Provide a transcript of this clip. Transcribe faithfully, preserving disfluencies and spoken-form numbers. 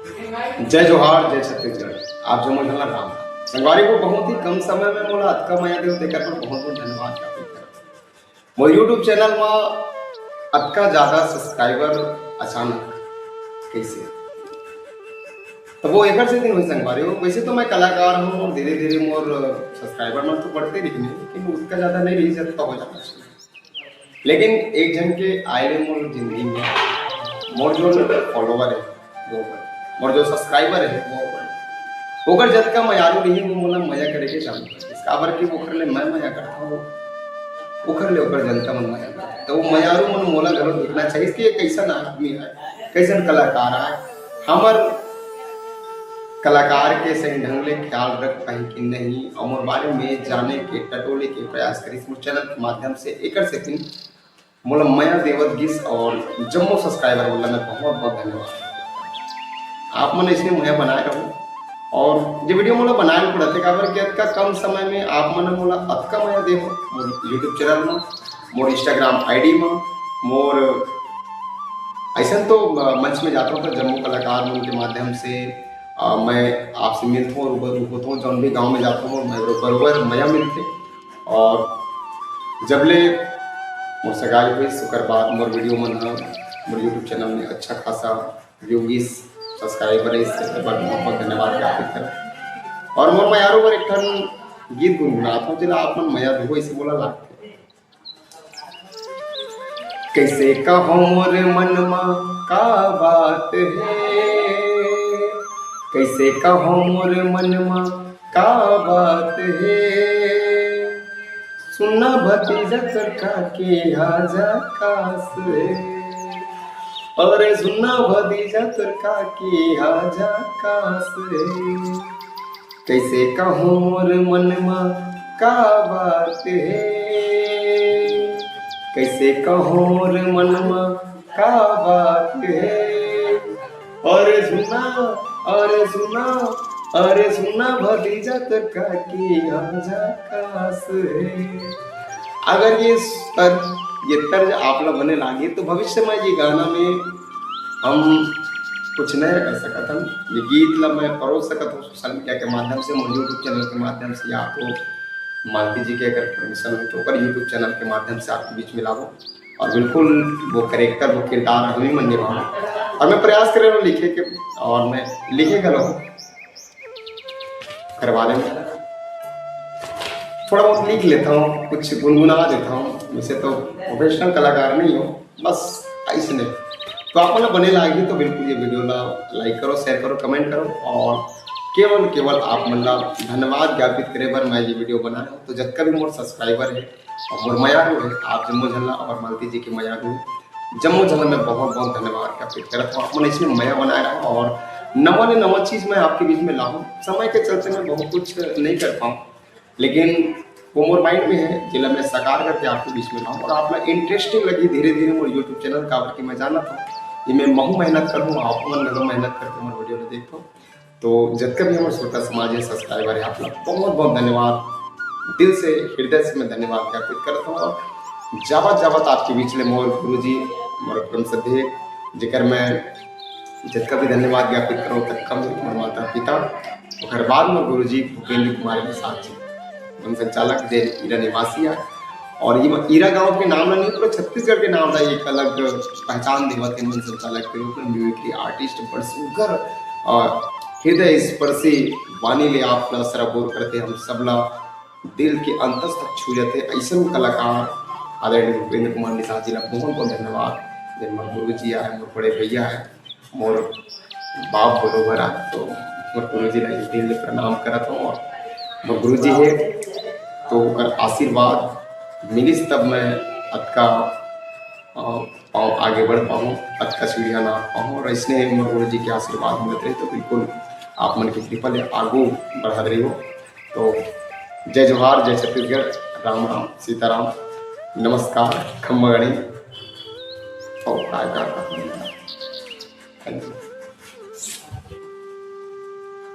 जय जोहार, जय छत्तीसगढ़। आप जम्मो झन ला राम राम। संगवारी हो, बहुत ही कम समय में मोला अतका मया देव, तेकर बर बहुत बहुत धन्यवाद ज्ञापित करत हँव। मोर YouTube चैनल में अतका ज्यादा सब्सक्राइबर अचानक कैसे? तो वो एकर से दिन हुई संगवारी हो। वैसे तो मैं कलाकार हूँ और धीरे धीरे मोर सब्सक्राइबर मन तो बढ़ते रहिन, लेकिन उतना ज्यादा नहीं रही, जब तो हो जाना चाहिए। लेकिन एक झन के आए ले मोर जिंदगी में, मोर जो फॉलोवर है वो बढ़, मोर जो सब्सक्राइबर है वो बढ़, ओकर जतका मयारू रही, वो मोला मया करे के चालू कर दिस। काबर कि ओकर ले मैं मया करता हूँ, ओकर ले ओकर जनता मन मया करता। तो वो मयारू मन मोला घलो देखना चाहिए कि ये कैसन आदमी है, कैसन कलाकार है, हमर कलाकार के सही ढंग ले ख्याल रख पाही कि नहीं, और मोर बारे में जाने के, टटोले के प्रयास करिस मोर चैनल के माध्यम से। एकर सेती मोला मया देवत गिस और जम्मो सब्सक्राइबर मन ला मैं बहुत बहुत धन्यवाद। आप मन इसमें मया बनाए रहो और ये वीडियो मोला बनाए ल पड़थे, काबर कि अतका कम समय में आप मन मोला अतका मया देहो मोर YouTube चैनल में, मोर Instagram आईडी में, मोर ऐसन तो, अ, मंच में जाता हूँ तो जम्मो कलाकार मन के माध्यम से, अ, मैं आपसे मिलता हूँ, रूबरू होता हूँ, जौन भी गाँव में जाता हूँ मैं बरोबर मया मिलथे। और जब ले मोर सगाई हुई, ओकर बाद मोर वीडियो मन ह मोर YouTube चैनल में अच्छा खासा व्यूज, सब्सक्राइबर है, इसके बाद बहुत बहुत धन्यवाद ज्ञापित करत हँव। और मोर मयारू बर एक ठन गीत गुनगुनात हूँ, जेला आप मन मया देहू, ऐसे मोला लागथे। कैसे कहो मोर मन मा का बात है, कैसे कहो मोर मन मा का बात है, सुनना भतीजा तोर काकी हा जा कास है, अरे सुनना भतीजा तोर काकी हा जा कास है। कैसे कहो मोर मन मा का बात है, कैसे कहो मोर मन मा का बात है। अरे सुनना, अरे सुनना, अरे सुनना भतीजा तोर काकी हा जा कास है। अगर ये स्तर, ये तर्ज आप ला बने लागे तो भविष्य में ये गाना में हम कुछ नया कर सकत हन। ये गीत ला मैं परोस सकत हूँ सोशल मीडिया के माध्यम से, मोर YouTube चैनल के माध्यम से, या तो मालती जी के अगर परमिशन हो तो ओकर YouTube चैनल के माध्यम से आपके बीच में लावो। और बिल्कुल वो कैरेक्टर, वो किरदार हम ही मन निभावो। और मैं प्रयास करे रहो लिखे के, और मैं लिखे घलो हूँ। करवा लेना। थोड़ा बहुत लिख लेता हूँ, कुछ गुनगुना देता हूँ। वैसे तो प्रोफेशनल कलाकार नहीं हो, बस ऐसने। तो आप मन ला बने लागे तो बिल्कुल ये वीडियो ला लाइक करो, शेयर करो, कमेंट करो। और केवल केवल आप मन ला धन्यवाद ज्ञापित करे बर मैं ये वीडियो बनाया हूँ। तो जतका भी मोर सब्सक्राइबर है और मोर मयारू है, आप जम्मो झन ला और मालती जी के मयारू है, जम्मो झन ला मैं बहुत बहुत धन्यवाद ज्ञापित करत हूँ। आप मन इसमें मया बनाए रहो और नवा ले नवा चीज मैं आपके बीच में लाऊं। समय के चलते मैं बहुत कुछ नहीं कर पाऊँ, लेकिन वो मोर माइंड में है, जेला मैं साकार करके आपके बीच में लाऊं और आप ला इंटरेस्टिंग लगी धीरे धीरे मोर YouTube चैनल, काबर कि मैं जानत हूँ कि मैं महू मेहनत करहूँ, आप मन घलो मेहनत करके मोर वीडियो ला देखो। तो जतका भी हमर श्रोता समाज है, सब्सक्राइबर है, आप ला बहुत बहुत धन्यवाद, दिल से, हृदय से मैं धन्यवाद ज्ञापित करत हूँ। और जावत जावत आपके बीच ले मोर गुरुजी, मोर परम श्रद्धेय, जेकर मैं जतका भी धन्यवाद ज्ञापित करूँ, तब कम है, मोर माता पिता, ओकर बाद मोर गुरुजी भूपेंद्र कुमार निषाद जी, मन संचालक, जे ईरा निवासी है। और ये ईरा गांव के नाम ला नहीं, पूरा छत्तीसगढ़ के नाम ला एक अलग पहचान देवत हे मन संचालक के रूप में, मिमिक्री आर्टिस्ट, बड़ सुंदर और हृदय स्पर्शी वाणी ले आप ला सराबोर करथे, हम सब ला दिल के अंतस तक छू जाथे। ऐसन कलाकार आदरणीय भूपेंद्र कुमार निषाद जी ला बहुत बहुत धन्यवाद, जेन मोर गुरु जी आए, मोर बड़े भैया है, मोर बाप बरोबर आ, तो मोर गुरु जी ला दिल ले प्रणाम करत हूँ। और मोर गुरु जी है तो ओकर आशीर्वाद मिलिस तब मैं अतका, अ, पाँव आगे बढ़ पाऊँ, अतका सीढ़िया नाप पाऊँ। और ऐसने मोर गुरु जी के आशीर्वाद मिलत रही तो बिल्कुल आप मन के कृपा ले आगू बढ़त रही हो। तो जय जोहार, जय छत्तीसगढ़, राम राम, सीताराम, नमस्कार, खम्मा गणी, और काय का, का, थैंक यू।